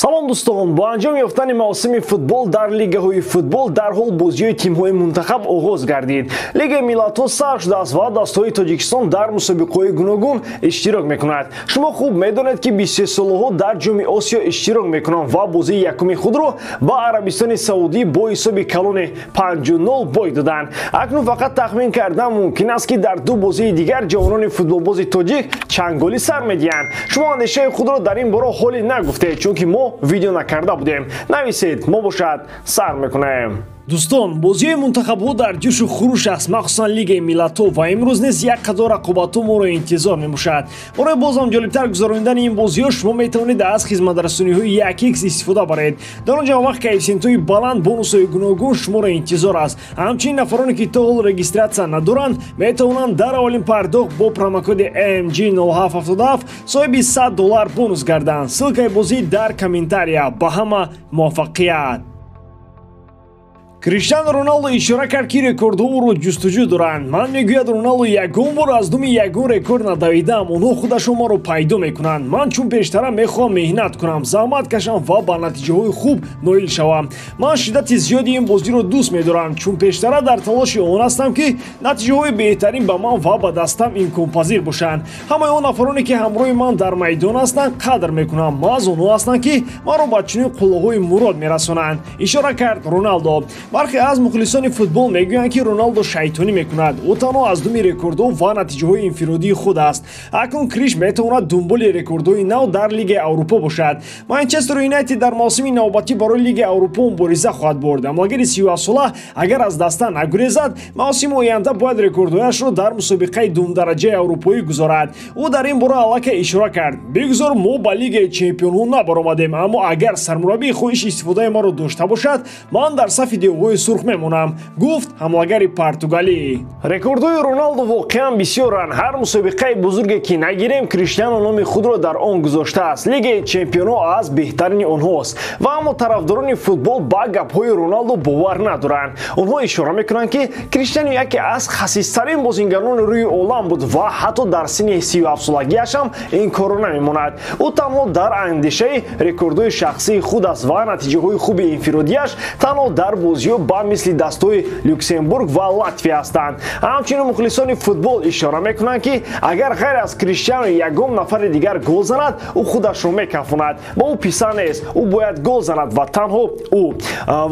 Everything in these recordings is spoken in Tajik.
Салом дӯстон, бо анҷом ёфтани мавсими футбол дар лигаҳои футбол дар ҳол бозиҳои тимҳои мунтахаб оғоз гардид. Лигаи миллатҳо сар шудааст ва дастҳои Тоҷикистон дар мусобиқаҳои гуногун иштирок мекунад. Шумо хуб медонед, ки 23-солаҳо дар Ҷоми Осиё иштирок мекунанд ва бозии якуми худро ба Арабистони Саудӣ бо ҳисоби калони 5-0 бой доданд. Акнун фақат тахмин кардан мумкин аст, ки дар ду бозии дигар ҷавонони футболбози тоҷик чанд голӣ сар медиҳанд. Шумо андешаи худро дар ин бора ҳоле нагуфтед, чунки мо видео накарда будем. Нависед, мо бошад сар мекунем. Дӯстон, бозиҳои мунтахабҳо дар ҷӯшу хуруш аст, махсусан Лигаи миллатҳо, ва имрӯз низ як қатор рақобатҳо моро интизор мебошад. Барои бозам ҷолибтар гузаронидани ин бозиҳо шумо метавонед аз хизматрасониҳои 1x истифода баред. Дар он ҷо вақт коэффисиентҳои баланд, бонусҳои гуногун шуморо интизор аст. Ҳамчунин нафароне, ки то ҳол регистратсия надоранд, метавонанд дар аввалин пардохт бо промокоди MG0777 соҳиби $100 бонус гарданд. Ссылкаи бозӣ дар комментария. Ба ҳама муваффақият! Криштиану Роналдо ишора кард, ки рекордҳо ӯро ҷустуҷӯ доранд. Ман, мегӯяд Роналдо, ягон бор аз думи ягон рекорд надавидаам, онҳо худашон маро пайдо мекунанд. Ман чун пештара мехоҳам меҳнат кунам, заҳмат кашам ва ба натиҷаҳои хуб ноил шавам. Ман шиддати зиёди ин бозиро дӯст медорам, чун пештара дар талоши он ҳастам, ки натиҷаҳои беҳтарин ба ман ва ба дастам имконпазир бошанд. Ҳамаи он нафароне, ки ҳамроҳи ман дар майдон ҳастанд, қадр мекунам. Маҳз онҳо ҳастанд, ки маро ба чунин қуллаҳои мурод мерасонанд, ишора кард Роналдо. Бархе аз мухлисони футбол мегӯянд, ки Роналдо шайтонӣ мекунад. Ӯ танҳо аз думи рекордҳо ва натиҷаҳои инфиродии худ аст. Акнун Криш метавонад дунболи рекордҳои нав дар Лигаи Аврупо бошад. Манчестер Юнайтед дар мавсими навбатӣ барои Лигаи Аврупо мубориза хоҳад бурд. Ҳамлагари 37-сола агар аз даста нагурезад, мавсими оянда бояд рекордҳояшро дар мусобиқаи думдараҷаи аврупоӣ гузорад. Ӯ дар ин бора аллакай ишора кард. Бигзор мо ба Лигаи чемпионҳо набаромадем, аммо агар сармураббии хоҳиши истифодаи маро дошта бошад, ман дар сафи девҳои сурх мемонам, гуфт ҳамлагари португалӣ. Рекордҳои Роналдо воқеан бисёранд. Ҳар мусобиқаи бузурге ки нагирем, Криштиану номи худро дар он гузоштааст. Лигаи чемпионҳо аз беҳтарини онҳост. Ва аммо тарафдорони футбол ба гапҳои Роналдо бовар надоранд. Онҳо ишора мекунанд, ки Криштиану яке аз хасистарин бозингарони рӯи олам буд ва ҳатто дар синни 37-солагиаш ҳам ин корро намемонад. Ӯ танҳо дар андешаи рекордҳои шахсии худ аст ва натиҷаҳои хуби инфиродиаш танҳо дар бозиҳо ба мисли дастҳои Люксембург ва Латвия ҳастанд. Ҳамчунин мухлисони футбол ишора мекунанд, ки агар ғайр аз Криштиану ягон нафари дигар гол занад, ӯ худашро мекафонад. Ба ӯ писа нест, ӯ бояд гол занад ва танҳо ӯ.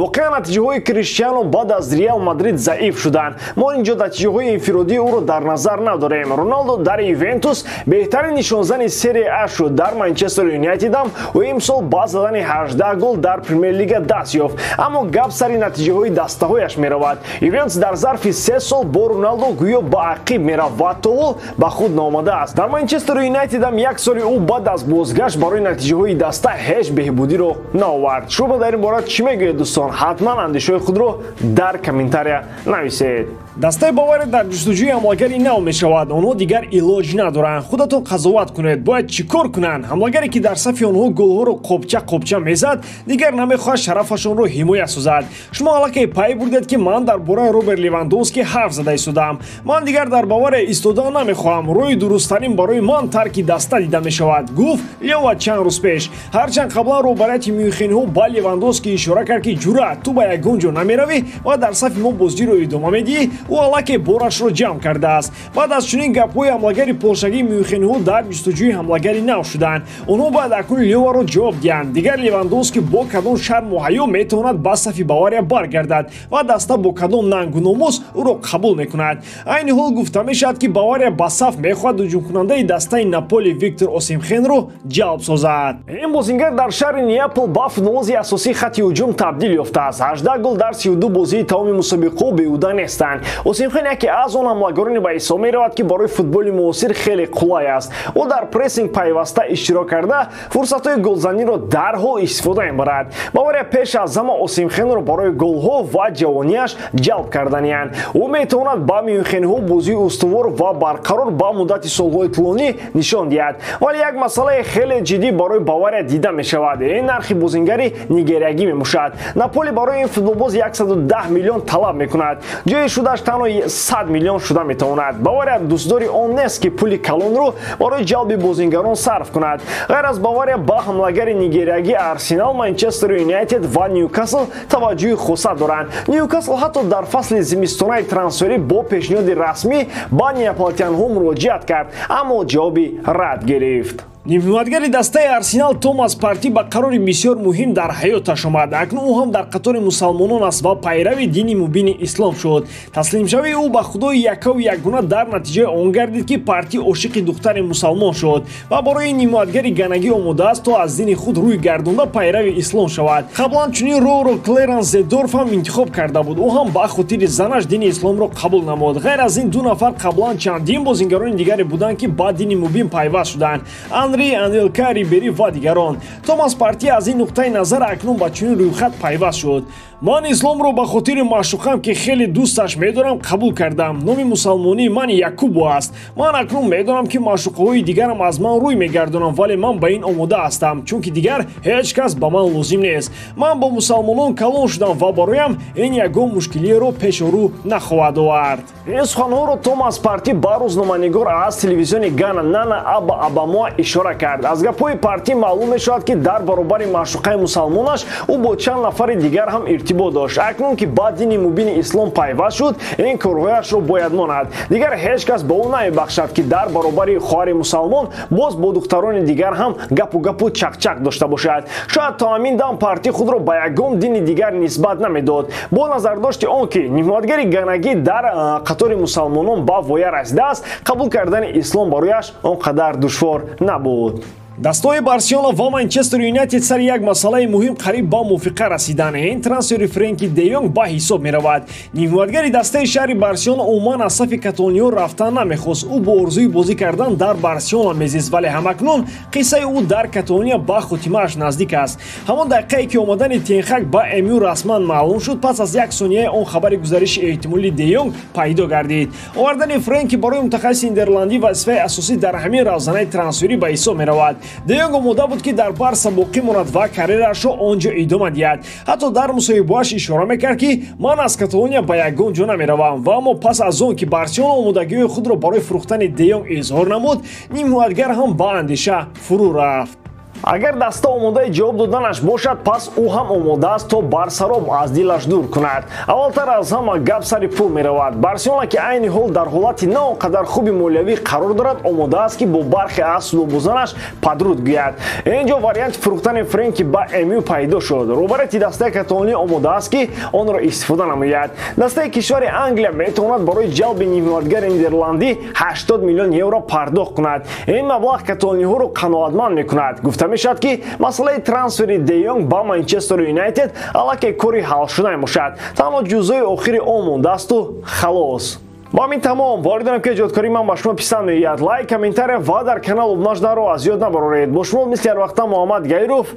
Воқеан натиҷаҳои Криштиану баъд аз Реал Мадрид заиф шуданд. Мо инҷо натиҷаҳои инфиродии ӯро дар назар надорем. Роналдо дар Ювентус беҳтарин нишонзани Серия А шуд. Дар Манчестер Юнайтедам ӯ имсол ба задани 18 гол дар Премер-лига даст ёфт. Аммо гап сари натиҷаҳои дастаҳояш меравад. Ювентус дар зарфи 3 сол бо Роналдо гӯё ба ақиб мерафт ва то ҳол ба худ наомадааст. Дар Манчестер Юнайтедам як соли ӯ баъд аз бозгашт барои натиҷаҳои даста ҳеҷ беҳбудиро наовард. Шумо дар ин бора чӣ мегӯед, дӯстон? Ҳатман андешаҳои худро дар комментария нависед. Дастаи Бавария дар ҷустуҷӯи ҳамлагари нав мешавад. Онҳо дигар илоҷ надоранд. Худатон қазоват кунед, бояд чӣ кор кунанд? Ҳамлагаре, ки дар сафи онҳо голҳоро қопча қопча мезад, дигар намехоҳад шарафашонро ҳимоя созад. Шумо аллакай пай бурдед, ки ман дар бораи Роберт Левандовски ҳарф зада истодаам. Ман дигар дар Бавария истода намехоҳам. Роҳи дурусттарин барои ман тарки даста дида мешавад, гуфт Лева чанд рӯз пеш. Ҳарчанд қаблан роҳбарияти мюнхенҳо ба Левандовски ишора кард, ки ҷуръат, ту ба ягон ҷо намеравӣ ва дар сафи мо бозиро идома медиҳӣ, ӯ аллакай борашро ҷамъ кардааст. Баъд аз чунин гапҳои ҳамлагари полшагии мюнхенҳо дар ҷустуҷӯи ҳамлагари нав шуданд. Онҳо бояд акнун Леваро ҷавоб диҳанд. Дигар Левандовски бо кадом шарму ҳаё метавонад ба сафи Бавария баргардад ва даста бо кадом нангу номус ӯро қабул мекунад? Айни ҳол гуфта мешавад, ки Бавария ба саф мехоҳад ҳуҷумкунандаи дастаи Наполи Виктор Осимхенро ҷалб созад. Ин бозингар дар шаҳри Неапол ба футболбози асосии хатти ҳуҷум табдил ёфтааст. 18 гол дар 32 бозии тамоми мусобиқаҳо беҳуда нестанд. Осимхен яке аз он ҳамлагароне ба ҳисоб меравад, ки барои футболи муосир хеле қулай аст. Ӯ дар прессинг пайваста иштирок карда, фурсатҳои голзаниро дарҳол истифода мебарад. Бавария пеш аз ҳама Осимхенро барои гол голҳо ва ҷавонияш ҷалб карданиянд. Ӯ метавонад ба мюнхенҳо бозии устувор ва барқарор ба муддати солҳои тӯлонӣ нишон диҳад. Вале як масъалаи хеле ҷиддӣ барои Бавария дида мешавад. Ин нархи бозингари нигериягӣ мебошад. Наполи барои ин футболбоз 110 миллион талаб мекунад. Ҷои шудаш танҳо 100 миллион шуда метавонад. Бавария дӯстдори он нест, ки пули калонро барои ҷалби бозингарон сарф кунад. Ғайр аз Бавария ба ҳамлагари нигериягӣ Арсенал, Манчестер Юнайтед ва Ньюкасл таваҷҷӯҳи хоса доранд. Ньюкасл ҳатто дар фасли зимистонаи трансферӣ бо пешниҳоди расмӣ ба неаполитянҳо муроҷиат кард, аммо ҷавоби рад гирифт. Нимҳимоятгари дастаи Арсенал Томас Парти ба қарори бисёр муҳим дар ҳаёташ омад. Акнун ӯ ҳам дар қатори мусалмонон аст ва пайрави дини мубини ислом шуд. Таслимшавии ӯ ба худои яккаву якгуна дар натиҷаи он гардид, ки Парти ошиқи духтари мусалмон шуд ва барои ин нимҳимоятгари ганагӣ омодааст, то аз дини худ рӯй гардонда пайрави ислом шавад. Қаблан чунин роҳро Клеренс Зедорф ҳам интихоб карда буд. Ӯ ҳам ба хотири занаш дини исломро қабул намуд. Ғайр аз ин ду нафар қаблан чандин бозингарони дигаре буданд, ки ба дини мубин пайваст шуданд: Анри, Анелка, Рибери ва дигарон. Томас Парти аз ин нуқтаи назар акнун ба чунин рӯйхат пайваст шуд. Ман исломро ба хотири маъшуқам, ки хеле дӯсташ медорам, қабул кардам. Номи мусалмонии ман Якубо аст. Ман акнун медонам, ки маъшуқаҳои дигарам аз ман рӯй мегардонанд, вале ман ба ин омода ҳастам, чунки дигар ҳеҷ кас ба ман лозим нест. Ман бо мусалмонон калон шудам ва бароям ин ягон мушкилиеро пеши рӯ нахоҳад овард. Ин суханҳоро Томас Парти ба рӯзноманигор аз телевизиони Гана Нана Аба Абамоа ишора кард. Аз гапҳои Парти маълум мешавад, ки дар баробари маъшуқаи мусалмонаш ӯ бо чанд нафари дигар ҳам иртибот дошт. Акнун ки ба дини мубини ислом пайваст шуд, ин корҳояшро бояд монад. Дигар ҳеҷ кас ба ӯ намебахшад, ки дар баробари хоҳари мусалмон боз бо духтарони дигар ҳам гапу гапу чақчақ дошта бошад. Шояд то ҳамин дам Парти худро ба ягон дини дигар нисбат намедод. Бо назардошти он ки нимҳимоятгари ганагӣ дар қатори мусалмонон ба воя расидааст, қабул кардани ислом барояш он қадар душвор набуд. Дастаҳои Барселона ва Манчестер Юнайтед сари як масъалаи муҳим қариб ба мувофиқа расиданд. Ин трансфери Френки де Йонг ба ҳисоб меравад. Нимҳимоятгари дастаи шаҳри Барселона умуман аз сафи каталониҳо рафтан намехост. Ӯ бо орзуи бозӣ кардан дар Барселона мезист, вале ҳамакнун қиссаи ӯ дар Каталония ба хотимааш наздик аст. Ҳамон дақиқае ки омадани Тенхак ба МЮ расман маълум шуд, пас аз як сонияи он хабари гузариши эҳтимолии де Йонг пайдо гардид. Овардани Френки барои мутахассиси нидерландӣ вазифаи асосӣ дар ҳамин равзанаи трансферӣ ба ҳисоб меравад. Де Йонг омода буд, ки дар Барса боқӣ монад ва карьераашро он ҷо идома диҳад. Ҳатто дар мусоҳибааш ишора мекард, ки ман аз Каталония ба ягон ҷо намеравам. Ва аммо пас аз он ки Барселона омодагиҳои худро барои фурӯхтани де Йонг изҳор намуд, нимҳимоятгар ҳам ба андеша фурӯ рафт. Агар даста омодаи ҷавоб доданаш бошад, пас ӯ ҳам омода аст, то Барсаро аз дилаш дур кунад. Аввалтар аз ҳама гап сари пул меравад. Барселона, ки айни ҳол дар ҳолати на он қадар хуби молиявӣ қарор дорад, омода аст, ки бо бархе аз футболбозонаш падруд гӯяд. Ин ҷо варианти фурӯхтани Френки ба МЮ пайдо шуд. Роҳбарияти дастаи каталонӣ омода аст, ки онро истифода намояд. Дастаи кишвари Англия метавонад барои ҷалби нимҳимоятгари нидерландӣ 80 миллион евро пардохт кунад. Ин маблағ каталониҳоро қаноатманд мекунад. Гуфта мешавад, ки масъалаи трансфери де Йонг ба Манчестер Юнайтед аллакай кори ҳалшуда мебошад. Танҳо ҷузъҳои охири он мондаасту халос. Бо ҳамин тамом. Боварӣ дорам, ки эҷодкории ман ба шумо писанд меояд. Лайк, комментария ва дар канал обуна шуданро аз ёд набароред. Бо шумо мисли ҳар вақта Муҳаммад Гаиров.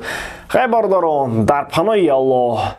Хайр, бародарон, дар паноҳи Аллоҳ.